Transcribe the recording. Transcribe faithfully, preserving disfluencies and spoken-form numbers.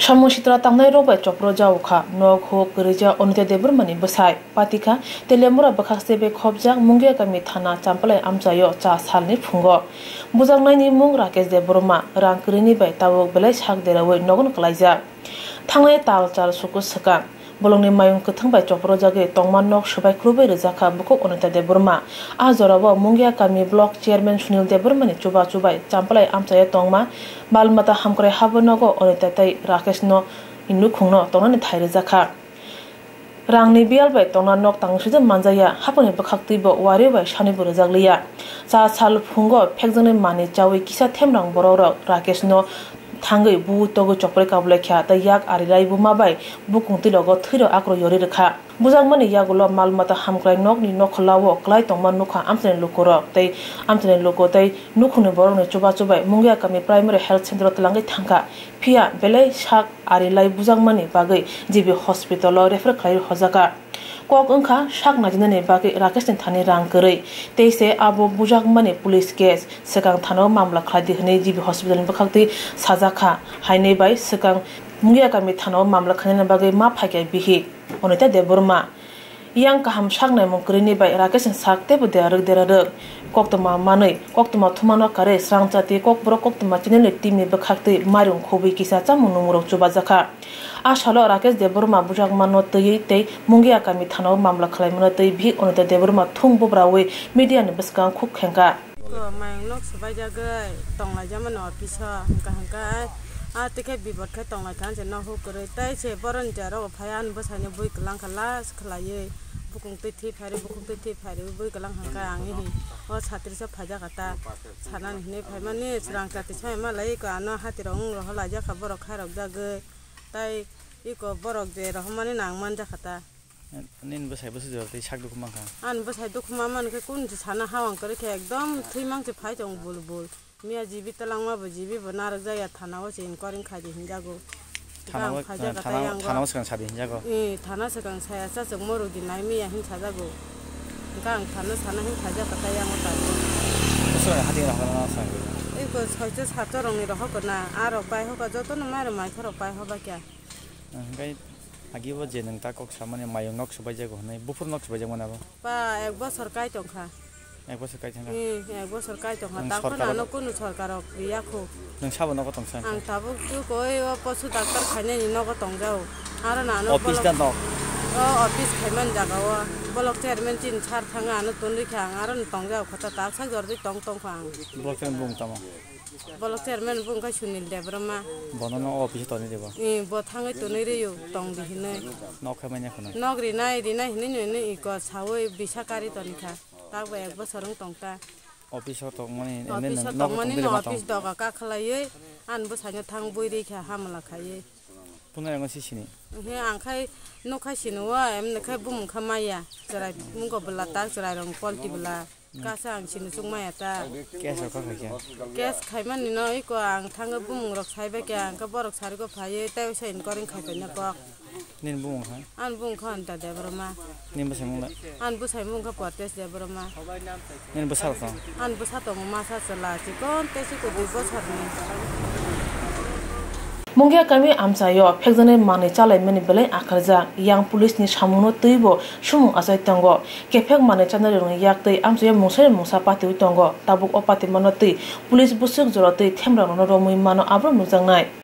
Samung sitra tangnai rok bai chopro jao kha nok huk kwrwija Onita Debbarma ni bwsai. Patikha Teliamura bwkhak se bai khobjak Mungia kami thana Champalai amchaio cha salni phungo. Bujaknaini mung Rakesh Debbarma, rang kwrwini bai tabuk belai sak deraui nogon kwlaijak. Thangnai tal chal suku swkang. Bolongni mayung kwthwng bai choprojagwi tongma nok swbai khulubwi rwjakha bukhuk Onita Debbarma. A jorao Mungia kami block chairman Sunil Debbarmani chubachu bai Champalai amchaio tongma mal mata hamkrai habo nogo Onita tei Rakeshno nukhungno tongnani thai rwjakha. Rangni biyal bai tongna nok tang swijak manjakya, haphangni bwkhaktwibo wari bai sanibo rwjakliya. Cha sal phungo phekjaknai manwi chaui kisa themrang borokrok Rakeshno thangwi bu togwi chokproi kabulaikha tei yak arilai buma bai bukung twilogo thwirok akrwi yorwi rwkha. Bujakmani yagulo mal mata hamkrai nokni nokholao kwlai tongma nukha amchaini lukurok tei amchaini luku tei nukhungni borokni chubachu bai Mungia kami primary health centre-o twlangwi thangkha. Phiya belai sak arilai bujakmani bagwi G B hospital-o refer khlaiwi hojakha. Kok wngkha sak naijinani bagwi Rakeshni thani rang kwrwi, tei se abo bujakmani police case, swkang thanao mamla khlaidi hwnwi G B hospital-ni bwkhaktwi sajakha, hainwi bai swkang Mungia kami thanao mamla khlainani bagwi ma phaikha bihik Onita Debbarma. Yang kaham sak naimung kwrwini bai Rakeshni sak teibo derarwk derarwk. Koktwma manwi, koktwma thumano karwi srangchati Kokborok koktwma channel-ni team-ni bwkhaktwi mairung khobwi kisa chamung nungmungrok chubajakha. A salo Rakesh Debbarma bujakmano twiwi tei Mungia kami thanao mamla khlaimano twi bihik Onita Debbarma thung bubraui media-ni bwskango khuk khengkha. Ko mayung nok swbaijagwi tonglaijamani office-o hwnkha hwnkhe a tei khe bipot khe tonglaikha se nok huk kwrwi tei se boroni jaro phai ani bwsaino bui kwlangkha last khlaiwi bukung twi thwi phairwi bukung twi thwi phairwi bui kwlangkha hwnkhe ang ihi o satrisa phaijakha ta sanani hinwi phaimani swrang chati sai malai ko ano hatirok wng rohorlaijakha borok khairokjagwi tei iko borok je rohormani nang manjakha ta. Nini bwsai bwswk jora tei sak dukhu mankha? Ani bwsai dukhu ma mankhe kunu se sana hawang kwrwi khe ekdom thwi mang se phai tongo bul bul. Miya jibi twlangma bo jibi bo narwk jaya thana o se inquiry khai di hinjago. Thana o, Gang phaijak thana, thai yango. Thana o swkang sadi hinjago. Eh, thana swkang saya cha chwngmo rwdi nai miya hin sajago. Gang thana sana hin phaijak thai yango tabuk. Bwswk hati rok hana sa. Eko soicho sato rok ni rohok na a rok pai hoka joto no mai rok mai khorok pai hoba kya. Hwnkhe agi bo je nwng ta kok samani mayung nok swbaijago hwnwi, buphuru nok swbaijakmani abo? Ba, ek bosor kai tongkha. Ek bosor kai thangkha? Hmm, ek bosor kai tongkha. Nwng takhwno sorkaro ano kunu sorkar rok riya khu. Nwng sabo nogo tongsa hwnkhe? Ang tabuk tu koi o posu doctor khainani nogo tongjao. Aro nano office da nok? O office khaimani jaga o. Bolok chairman chini sir thangwi ano tonwi kha ang aro no tongjao kho ta tak sak jordi tong tongkha ang. Block chairman bung tamo? Bolok chairman bo wngkha Sunil Debbarma. Bono no office o tonwi ribo? Ee, bo thangwi tonwi rw-o, tong di hinwi. Nok khe manya khwna? Nok rinai, rinai hinwi nini iko sawi bisa kari toni kha. Takbo ek bosor wng tong ta. Office o tongmani, emne office o nok tongmani tongwi no rima tong? Office doga kakhlaiwi, ani bwsaino thang bui ri kha hamla khaiwi. Punai rango si sini? He, ang khai nuk khai sini o, emne khai bumung kha maya. Chwrai wngkha bwla tak, chwrai rong polti bwla. Kasa ang sini chukmaya ta. Case rok kha khaikha? Case khaimani no iko ang thangwi bumung rok saibai kha, ang khe borok sariko phaiwi tei se inquiry khaipai na kok. Nini bumung kha? Ani bumung kha Anita Debbarma. Nini bwsai mung le? Ani bwsai mung kha Portes Debbarma. Nini bwsa rok tong? Ani bwsa tongo masa chwla chikon tei chikon dui bosor ni. Mungia kami amchaio phekjaknai manwi chalaimani belai akharjak, yang police ni samungno twibo sumung achai tongo. Kephek manwi chanai rokni yak twi amchaio mungsa mungsa patiwi tongo. Tabuk o patimano twi police bwswk jora twi themrokno romwi mano aborok nukjaknai.